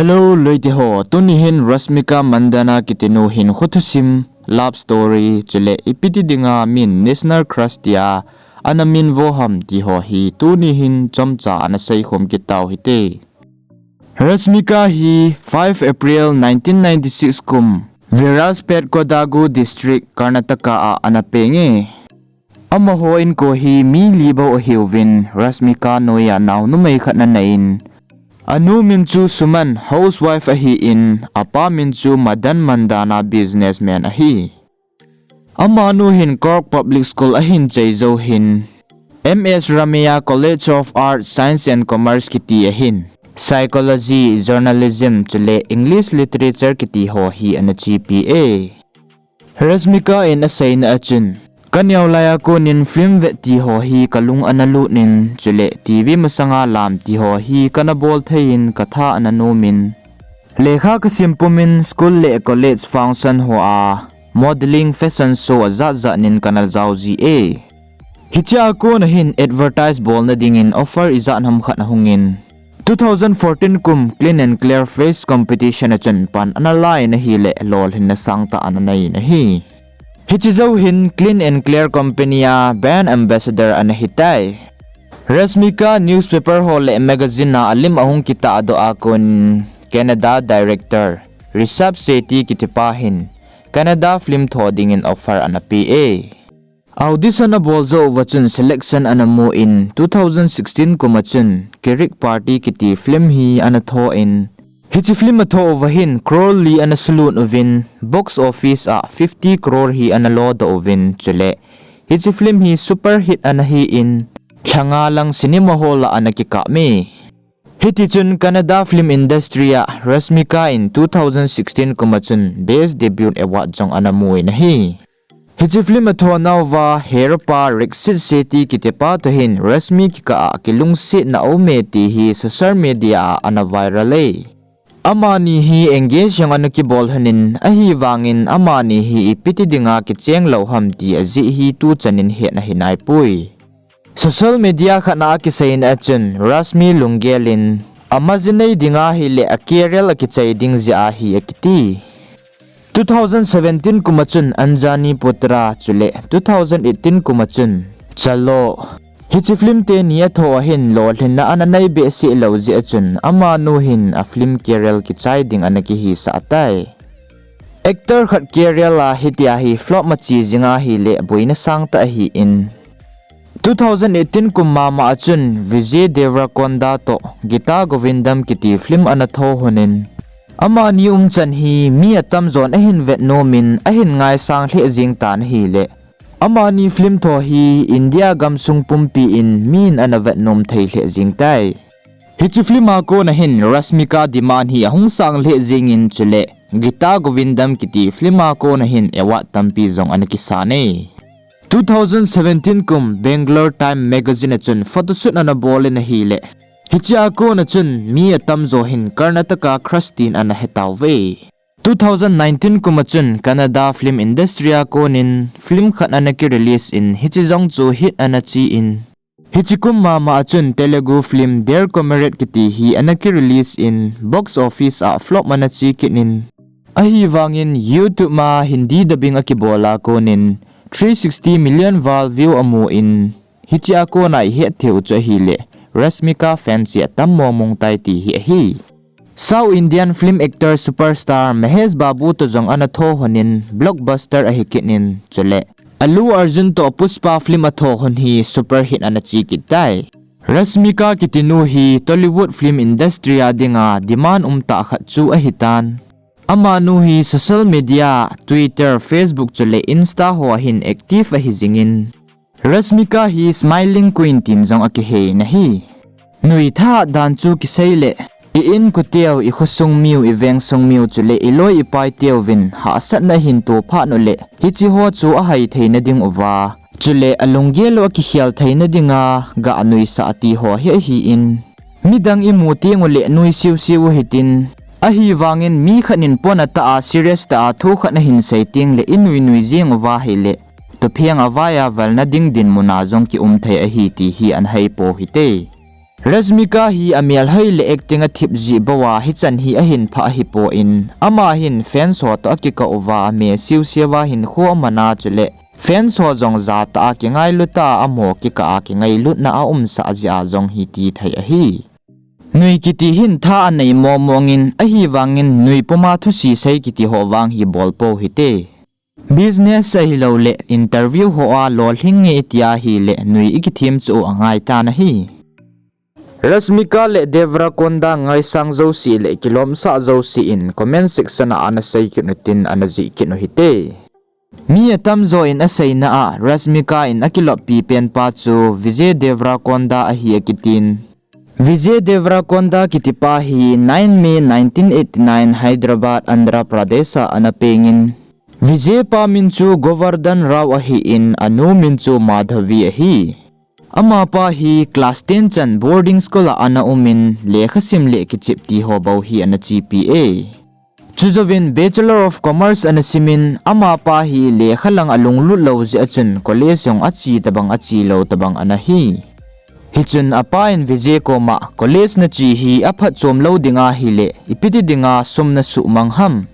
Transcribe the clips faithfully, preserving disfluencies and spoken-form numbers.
Hello loite ho, tuni hin Rashmika Mandanna kitinu hin khuthusim, love story, chule ipi ti dinga min national crush tia ana minvo ham ti ho hi tuni hin chomcha ana seikhom kit tau hite. Rashmika hi five April nineteen ninety-six kum Virajpet, Kodagu District, Karnataka a ana peng e. Amaho inko hi mi li bou ahiuvin, Rashmika noiya nao numei khat ana nei in, anu min chu Suman, housewife ahin, apa min chu Madan Mandanna, businessman ahi. Amanu hin Cork Public School ahin chai jou hin, M S Ramaiah College of Arts, Science and Commerce kiti ahin, Psychology, Journalism chule English Literature kiti ho hi ana chepi e. Rashmika in aseina achun, kaneo laiya konin film vet ti ho hi kalung ana lut in, chule T V masanga lam ti ho hi kana bol thei in katha ana nom in, lekha kasim pumin school le college function hoa modeling, fashion show ajat jat nin kana jao ji e. Hichea kona hin advertise bolna dingin offer ijat ham khat ahungin, two thousand fourteen kum Clean and Clear Face Competition achun pan ana la in ahile lolhinna sangtah ana nei in ahi. Hiche jou hin Clean and Clear Company a brand ambassador ana hitai. Rashmika newspaper ho le magazine a alim ahung kitahdoh a kon Kannada director Rishabh Shetty kitipa hin Kannada film tho dingin offer ana pe e. Audition abol jou uva chun selection ana mu in, two thousand sixteen kum achun Kirik Party kiti film hi ana tho in, hiche film atho uva hin crore li ana sulut uvin, box office a fifty crore hi ana lodoh uvin, chule hiche film hi super hit ana hi in, lha nga lang cinema hall a ana kikap e. Hitichun Kannada film industry a Rashmika in two thousand sixteen kum achun Best Debut Award jong ana mu in ahi. Hiche film athonauva heropa Rakshit Shetty kitipa toh hin Rashmi kikah a kilungsetna aume ti hi social media a ana viral e. Amani hi engage jong ana kibol lhonin, ahivangin amani hi ipi ti dinga kicheng lou ham ti ajeh hi tuchanin hetna hi naipoi. Social media khat a akiseina achun Rashmi lunggel in, ama jinei dinga hile a career akichai ding jeh ahi akiti. Two thousand seventeen kum achun Anjani Putra chule two thousand eighteen kum achun Chalo, hiche film teni atho ahin lolhinna ana nei behseh lou jeh achun amanu hin a film career kichai ding ana kihisah tai. Actor khat career a hitia hi flop machi jing ahile boina sangtah ahin, two thousand eighteen kum mama achun Vijay Deverakonda toh Geeta Govindam kiti film ana tho lhonin, amani umchan hi mi atamjon ahin vetnom in ahin ngaisang lheh jeng tan ahile, amani film tho hi India gamsung pumpi in min ana vetnom thei lheh jeng tai. Hiche film a kona hin Rashmika demand hi ahung sang lheh jengin, chule Geeta Govindam kiti film a kona hin award tampi jong ana kisan e. Two thousand seventeen kum Bangalore Time magazine achun photoshoot ana bol in ahile, hichea kona chun mi atamjo hin Karnataka crush tin ana hetauve. Two thousand nineteen kum achun Kannada film industry a konin film khat ana kirelease in, hiche jong chu hit ana chi in, hiche kum mama achun Telugu film Dear Comrade kiti hi ana kirelease in, box office a flop ana chi kit in, ahivangin YouTube a Hindi dubbing akibol a konin three sixty million val view amu in, hichea kona ihet theiu chu ahile Rashmika fans hi atam mongmong tai ti hi ahi. South Indian film actor superstar Mahesh Babu toh jong ana tho lhonin blockbuster ahi kit in, chule Allu Arjun toh Pushpa film atho lhon hi super hit ana chi kit tai. Rashmika kitinu hi Tollywood film industry a dinga demand umtah khat chu ahitan. Amanu hi social media, Twitter, Facebook chule Insta hoa hin active ahi jingin, Rashmika hi smiling queen tin jong akihei in ahi. Nui thahat dan chu kiseile, i inkote u, i khosung miu, i vengsung miu chule i loi i paite uvin hahsatna ahin to phat uleh, hiche ho chu ahai theina dinguva, chule alunggel u akikhel theina dinga ga nuisah ti ho hi ahin, midang imu teng uleh nui siusiu u hitin, ahivangin mi khat in pona tah a serious tah a thu khat nahin sei tengleh inui nui jeng uva ahileh, thupheng avai a valna ding dinmun a jong kium thei ahi ti hi ana heipo hite. Rashmika hi amelhoi le acting athip jeh bou a hichan hi ahin phah ahipon, ama hin fans ho toh akikah uva ame siusiu a hinkho amana chule fans ho jong jatah a kingailu tah a amaho kikah a kingailutna aumsah jeh a jong hi tithei ahi. Nui kiti hin tha anei mongmong in, ahivangin nui puma thusei sei kiti ho vang hi bolpou hite. Business ahilouleh interview ho a lolhing nge iti ahileh nui ikithem chu angai tan ahi. Rashmika le Devarakonda ngaisang jouse le kilomsah jouse in comment section a ana sei kit utin ana jih kit u hite. Mi atamjo in aseina a Rashmika in akiloppi penpa chu Vijay Devarakonda ahi akitin. Vijay Devarakonda kitipa hi nine May nineteen eighty-nine Hyderabad, Andhra Pradesh a ana pengin, Vijay pa min chu Govardhan Rao ahin, anu min chu Madhavi ahi. Amapa hi class ten chan boarding school a ana umin, lekhasim le kichep ti ho bou hi ana chepi e. Chujouvin Bachelor of Commerce ana simin, amapa hi lekha lang alunglut lou jeh a chun college jong ache tobang ache lou tobang ana hi. Hichun apa in Vijay koma college nache hi aphatchom lou ding ahileh, ipi ti dinga sum nasuhmang ham?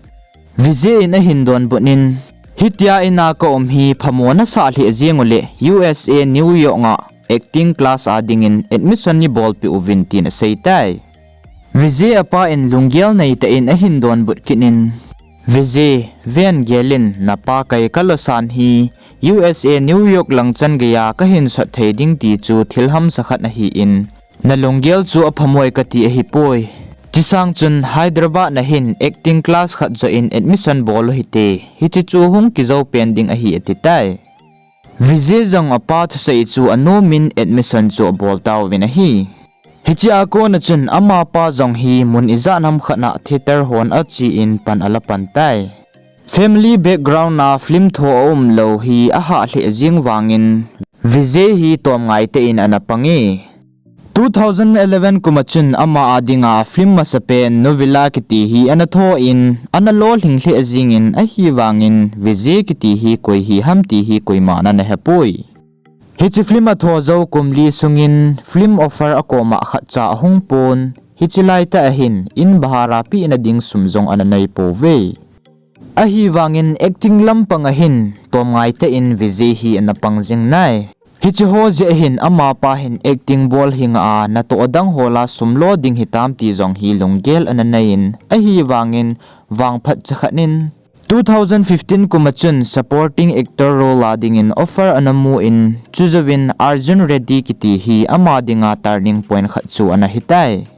Vijay in ahin donbut in, hitia in a kaum hi phamo nasah lheh jeng uleh, U S A New York a acting class a dingin admission neibolpeh uvin tin aseitai. Vijay apa in lunggel neitah in ahin donbut kit in, Vijay, ven gel in, napa kai kalosan hi U S A New York lang chan geiya kahin sot thei ding ti chu thil hamsa khat ahin, nalunggel chu aphamoi kati ahipoi. Chesang chun Hyderabad a hin acting class khat joh in admission bol u hite, hiche chu hung kijou pen ding ahi atitai. Vijay jong apa thusei chu anomin admission chu abol tauvin ahi. Hichea kona chun amapa jong hi mun ijat ham khat a theatre hon ache in pan ala pan tai. Family background a film tho aumlou hi ahah lheh jeng vangin Vijay hi tomngai tah in ana pang e. Two thousand eleven kum a chun ama a dinga film masapen Novella kiti hi ana tho in, ana lolhing lheh jengin, ahivangin Vijay kiti hi koi hi ham ti hi koiman ana hepoi. Hiche film atho jou kum li sungin film offer akoma khatcha ahung pon, hiche laitah a hin in bahar a pehna ding sum jong ana neipouve. Ahivangin acting lampang a hin tomngai tah in Vijay hi ana pang jing nai. Hiche ho jeh a hin amapa hin acting bol hi ngah a, natoh dang hol a sum lo ding hitam ti jong hi lunggel ana nei in, ahivangin vangphat chakhat in two thousand fifteen kum a chun supporting actor role a dingin offer ana mu in, chujouvin Arjun Reddy kiti hi ama dinga turning point khat chu ana hitai.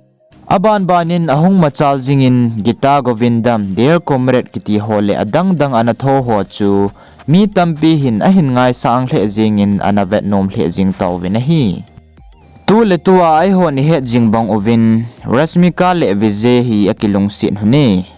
Abanbanin ahung machal jingin Gita Govindam, Dear Comrade kiti ho le adangdang ana tho ho chu mi tampi hin ahin ngaisang lheh jengin ana vetnom lheh jing tauvin ahi. Tuletua eihon ihet jing bang uvin Rashmika le Vijay hi akilungset lhon e.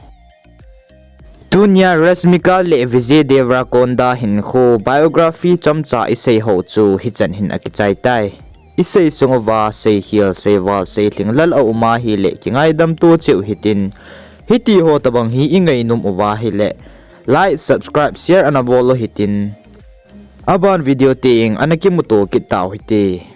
Tunia Rashmika le Vijay Deverakonda hinkho biography chomcha isei ho chu hichan hin akichai tai. Isei sung uva seikhel, seival, seilhing lal aum ahile kingaidam to cheh u hitin, hiti ho tobang hi ingainom uva ahile like, subscribe, share ana bol u hitin, aban video teng ana kimuto kit tau hite.